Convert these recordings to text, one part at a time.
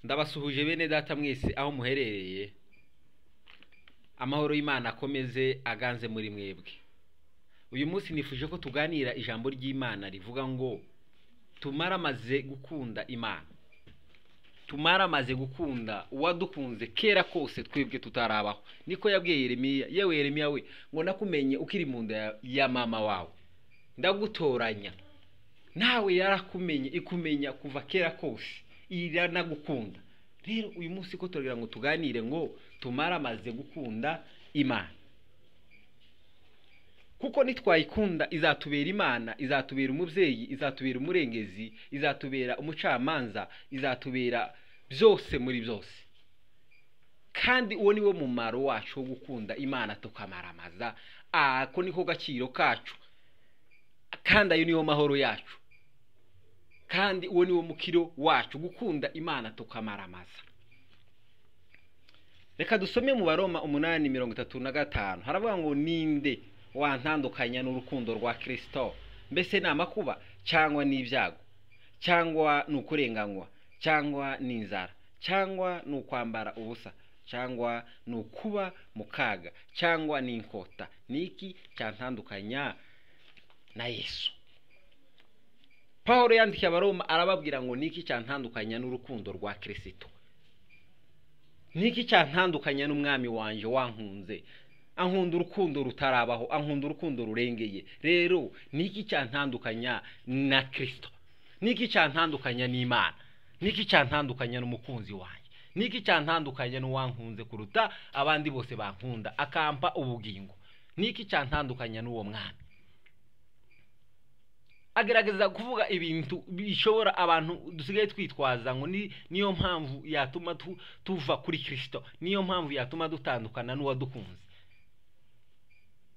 Ndabasuhuje bene data mwese aho muherereye, amahoro y'Imana akomeze aganze muri mwebwe. Uyu munsi nifuje ko tuganira ijambo ry'Imana rivuga ngo tumaramaze gukunda Imana. Tumaramaze gukunda uwadukunze kera kose twebwe tutarabaho. Niko yabwiye Yeremiya, yewe Yeremiya we, ngo nakumenye ukiri mu nda ya mama wawe, ndagutoranya. Nawe yarakumenye, ikumenya kuva kera kose, iranagukunda. Rero uyu munsi ko turagira ngo tuganire ngo tumaramaze gukunda Imana. Kuko nitwayikunda izatubera Imana, izatubera umubyeyi, izatubera umurengezi, izatubera umucamanza, izatubera byose muri byose. Kandi uwo niwo mumaro wacu wo gukunda Imana tukamaramaza. Ako niko gaciro kacu, kandi ayo niyo mahoro yacu, kandi uwo niwo mukiro wacu, gukunda Imana tukamaramaza. Reka dusome mu Baroma 8:35. Haravuga ngo ninde wantandukanya n'urukundo rwa Kristo? Mbese ni amakuba cyangwa ni ibyago, cyangwa ni ukurenganywa, cyangwa ni inzara, cyangwa ni ukwambara ubusa, cyangwa ni ukuba mu kaga, cyangwa ni inkota? Niki cyantandukanya na Yesu? Pawulo yandikiye Abaroma arababwira ngo niki cyantandukanya n'urukundo rwa Kristo? Niki cyantandukanya n'umwami wanje wankunze, ankunda urukundo rutarabaho, ankunda urukundo rurengeye? Rero niki cyantandukanya na Kristo? Niki cyantandukanya n'Imana? Niki cyantandukanya n'umukunzi wanjye? Niki cyantandukanya n'uwankunze kuruta abandi bose bankunda, akampa ubugingo? Niki cyantandukanya n'uwo mwami? Agerageza kuvuga ibintu bishobora abantu dusigaye twitwaza ngo niyo mpamvu yatuma tuva kuri Kristo, niyo mpamvu yatuma dutandukana n'uwadukunze.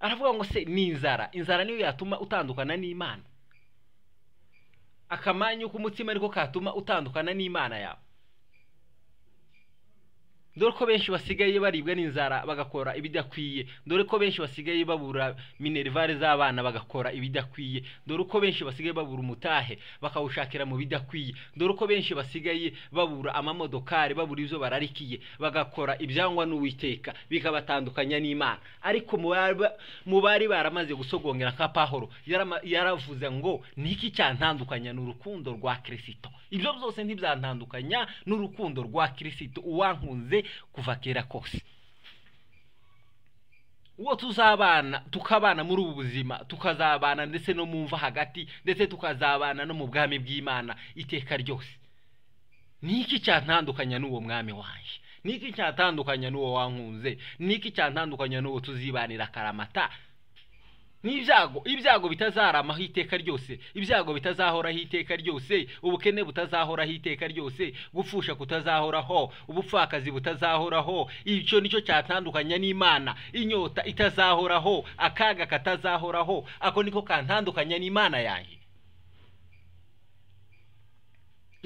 Aravuga ngo se ni inzara, inzara niyo yatuma utandukana n'Imana? Akamanyu k'umutima ariko katuma utandukana n'Imana yawe? Dore ko benshi basigaye baribwa n'inzara bagakora ibidakwiye. Dore ko benshi basigaye babura minerivare z'abana bagakora ibidakwiye. Dore ko benshi basigaye babura umutahe bakawushakira mu bidakwiye. Dore ko benshi basigaye babura amamodokari, babura ibyo bararikiye, bagakora ibyangwa n'Uwiteka, bikabatandukanya n'Imana. Ariko mu bari baramaze gusogongera nka Pawulo, yaravuze ngo niki cyantandukanya n'urukundo rwa Kristo? Ibyo byose ntibyantandukanya n'urukundo rwa Kristo uwankunze kuva kera kose. Uwo tuzabana, tukabana muri ubu buzima, tukazabana ndetse no mu mva hagati, ndetse tukazabana no mu bwami bw'Imana iteka ryose. Niki cyantandukanya n'uwo mwami wanje? Niki cyantandukanya n'uwo wankunze? Niki cyantandukanya n'uwo tuzibanira karamata? N'ibyago, ibyago bitazaramaho iteka ryose, ibyago bitazahoraho iteka ryose, ubukene butazahoraho iteka ryose, gupfusha kutazahoraho, ubupfakazi butazahoraho, icyo nicyo cyatandukanya n'Imana. Inyota itazahoraho, akaga katazahoraho, ako niko kantandukanya n'Imana yanjye.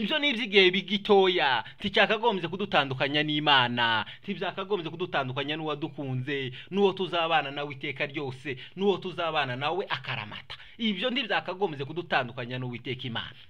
Ibyo ni iby'igihe bigitoya, nticyakagombye kudutandukanya n'Imana, ntibyakagombye kudutandukanya n'uwadukunze, n'uwo tuzabana nawe iteka ryose, n'uwo tuzabana nawe akaramata. Ibyo ntibyakagombye kudutandukanya n'Uwiteka Imana.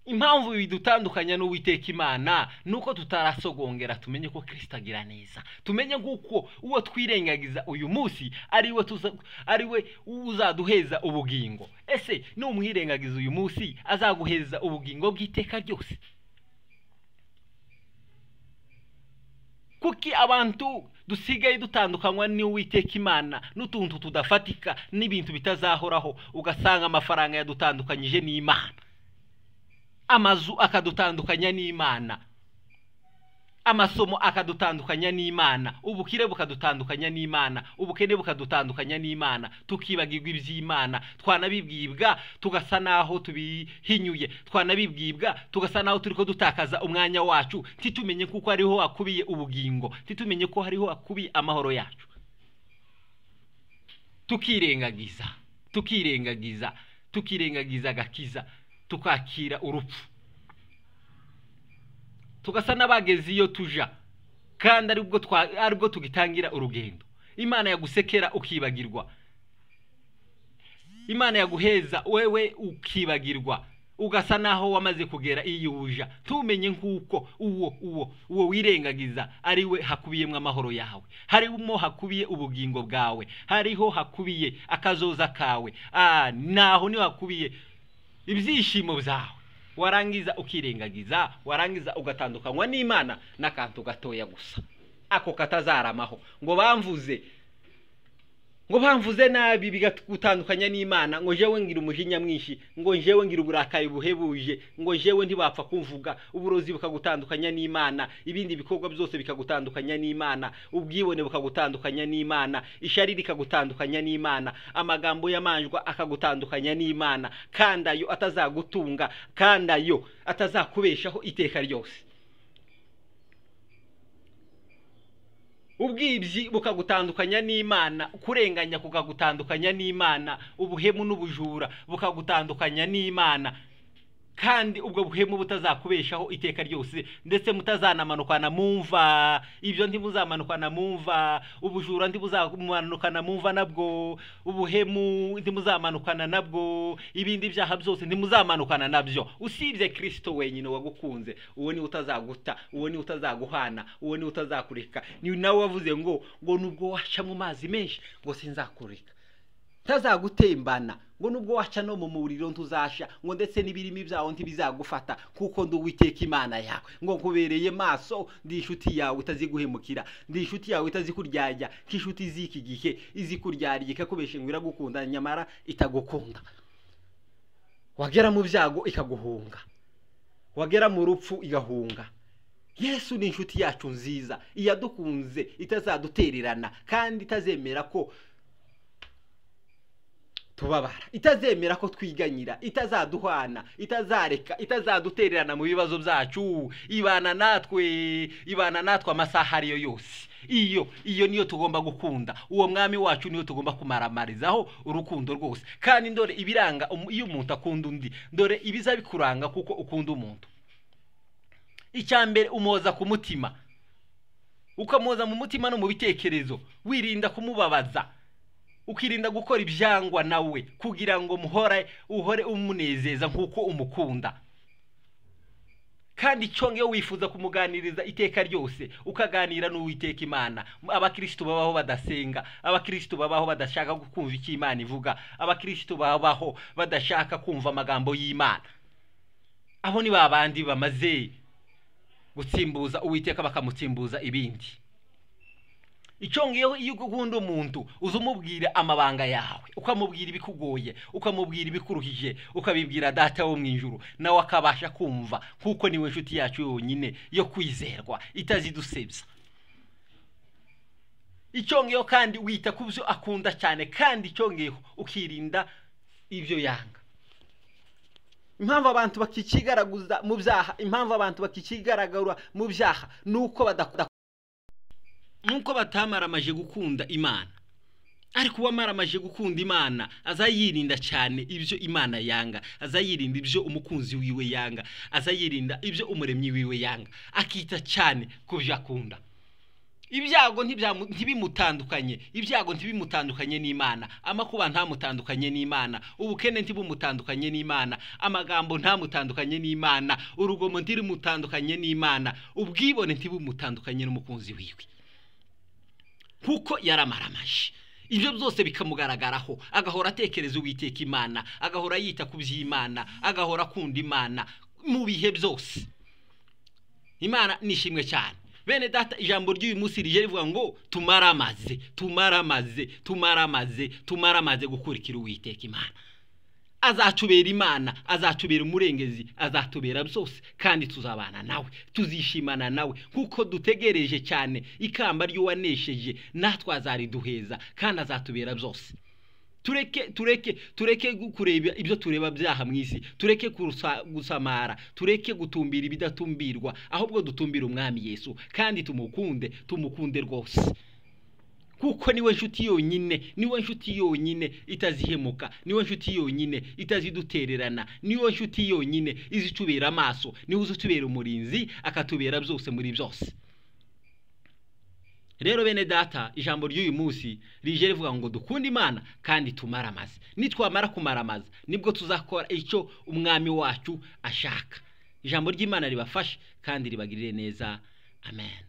Impamvu bidutandukanya n'Uwiteka Imana nuko tutarasogongera tumenye ko Kristo agira neza, tumenye nguko uwo twirengagiza uyu munsi ari we uzaduheza ubugingo. Ese numwirengagiza uyu munsi azaguheza ubugingo bw'iteka ryose? Kuki abantu dusigaye dutandukanywa n'Uwiteka Imana n'utuntu tudafatika n'ibintu bitazahoraho, ugasanga amafaranga yadutandukanyije n'Imana, amazu akadutandukanya n'Imana, amasomo akadutandukanya n'Imana, ubukire bukadutandukanya n'Imana, ubukene bukadutandukanya n'Imana, tukibagirwa iby'Imana, twanabibwibwa tugasa naho tubihinyuye, twanabibwibwa tugasa naho turiko dutakaza umwanya wacu, ntitumenye kuko hariho akubiye ubugingo, ntitumenye ko hariho akubiye amahoro yacu. Tukirengagiza, tukirengagiza, tukirengagiza agakiza, tukakira urupfu, tugasa n'abageze iyo tuja, kandi aribwo tugitangira urugendo. Imana yagusekera ukibagirwa, Imana yaguheza wewe ukibagirwa, Ugasa naho wamaze kugera iyuja, tumenye nkuko uwo wirengagiza ari we hakubiyemo amahoro yawe, harimo hakubiye ubugingo bwawe, hariho hakubiye akazoza kawe, naho niho hakubiye ibyishimo byawe. Warangiza ukirengagiza, warangiza ugatandukanywa n'Imana n'akantu gatoya gusa ako katazaramaho, ngo bamvuze nabi bigutandukanya n'Imana, ngo jewe ngira umujinya mwinshi, ngo jewe ngira uburakari buhebuje, ngo jewe ntibapfa kumvuga, uburozi bukagutandukanya n'Imana, ibindi bikorwa byose bikagutandukanya n'Imana, ubwibone bukagutandukanya n'Imana, ishari rikagutandukanya n'Imana, amagambo y'amanjwa akagutandukanya n'Imana, kandi ayo atazagutunga, kandi ayo atazakubeshaho iteka ryose. Ubwibyi bukagutandukanya n'Imana, kurenganya kukagutandukanya n'Imana, ubuhemu n'ubujura bukagutandukanya n'Imana, kandi ubwo buhemu butazakubeshaho iteka ryose, ndetse mutazanamanukana mumva, ibyo ntimuzamanukana mumva, ubujura ntimuzamanukana mumva nabwo, ubuhemu ntimuzamanukana nabwo, ibindi byaha byose ntimuzamanukana nabyo, usibye Kristo wenyine wagukunze. Uwo ni utazaguta, uwo ni utazaguhana, uwo ni utazakureka. Ni nawe wavuze ngo nubwo waca mu mazi menshi ngo sinzakureka, tazagutembana, ngo nubwo waca no mu muriro ntuzasha, ngo ndetse n'ibirimi byawo ntibizagufata, kuko ndi Uwiteka Imana yawe, ngo nkubereye maso, ndi inshuti yawe itaziguhemukira, ndi inshuti yawe itazikuryarya nk'inshuti z'iki gihe izikuryarya ikakubesha ngo iragukunda nyamara itagukunda. Wagera mu byago ikaguhunga, wagera mu rupfu igahunga. Yesu ni inshuti yacu nziza, iyadukunze, itazadutererana, kandi itazemera ko tubabara, itazemera ko twiganyira, itazaduhana, itazareka, itazadutererana mu bibazo byacu. Ibana natwe, ibana natwe amasaha ariyo yose. Iyo niyo tugomba gukunda, uwo mwami wacu niyo tugomba kumaramarizaho urukundo rwose. Kandi ndore ibiranga iyo umuntu akunda undi, ndore ibiza bikuranga kuko ukunda umuntu. Icya mbere umoza ku mutima, ukamoza mu mutima no mu bitekerezo, wirinda kumubabaza, ukirinda gukora ibyangwa nawe, kugira ngo muhore uhore umunezeza nkuko umukunda. Kandi icyo ngiyo wifuza kumuganiriza iteka ryose, ukaganira n'Uwiteka Imana. Abakristo babaho badasenga, abakristo babaho badashaka kumva icyo Imana ivuga, abakristo babaho badashaka kumva amagambo y'Imana. Abo ni babandi bamaze gutsimbuza Uwiteka bakamutsimbuza ibindi. Icyo ngiyo iyo ukunda umuntu uzumubwira amabanga yawe, ukamubwira ibikugoye, ukamubwira ibikuruhije, ukabibwira Data wo mu ijuru, nawe akabasha kumva, kuko niwe nshuti yacu yonyine yo kwizerwa itazidusebya. Icyo ngiyo kandi wita ku byo akunda cyane, kandi icyo ngiyo ukirinda ibyo yanga. Impamvu abantu bakikigaragaza mu byaha, impamvu abantu bakikigaragara mu byaha, nuko badakunda, nuko batamaramaje gukunda Imana. Ariko uwamaramaje gukunda Imana azayirinda cyane ibyo Imana yanga, azayirinda ibyo umukunzi wiwe yanga, azayirinda ibyo umuremyi wiwe yanga, akita cyane ku byo akunda. Ibyago ntibimutandukanye, ibyago ntibimutandukanye n'Imana, amakuba ntamutandukanye n'Imana, ubukene ntibumutandukanye n'Imana, amagambo ntamutandukanye n'Imana, urugomo ntirumutandukanye n'Imana, ubwibone ntibumutandukanye n'umukunzi wiwe, kuko yaramaramaje. Ibyo byose bikamugaragaraho, agahora atekereza Uwiteka Imana, agahora yita ku by'Imana, agahora akunda Imana mu bihe byose. Imana nishimwe cyane. Bene data, ijambo ry'uyu munsi rije rivuga ngo tumaramaze, tumaramaze, tumaramaze, tumaramaze gukurikira Uwiteka Imana. Azatubera Imana, azatubera umurengezi, azatubera byose, kandi tuzabana nawe, tuzishimana nawe, kuko dutegereje cyane ikamba ry'uwanesheje, natwe azariduheza, kandi azatubera byose. Tureke tureke tureke kureba ibyo tureba byaha mu isi, tureke gusamara, tureke gutumbira ibidatumbirwa, ahubwo dutumbira Umwami Yesu, kandi tumukunde, tumukunde rwose, kuko niwe nshuti yonyine, niwe nshuti yonyine itazihemuka, niwe nshuti yonyine itazidutererana, niwe nshuti yonyine izitubera amaso, niwe uzitubera umurinzi, akatubera byose muri byose. Rero bene data, ijambo ry'uyu munsi rije rivuga ngo dukunde Imana kandi tumaramaze. Nitwamara kumaramaza nibwo tuzakora icyo umwami wacu ashaka. Ijambo ry'Imana ribafashe kandi ribagirire neza. Amen.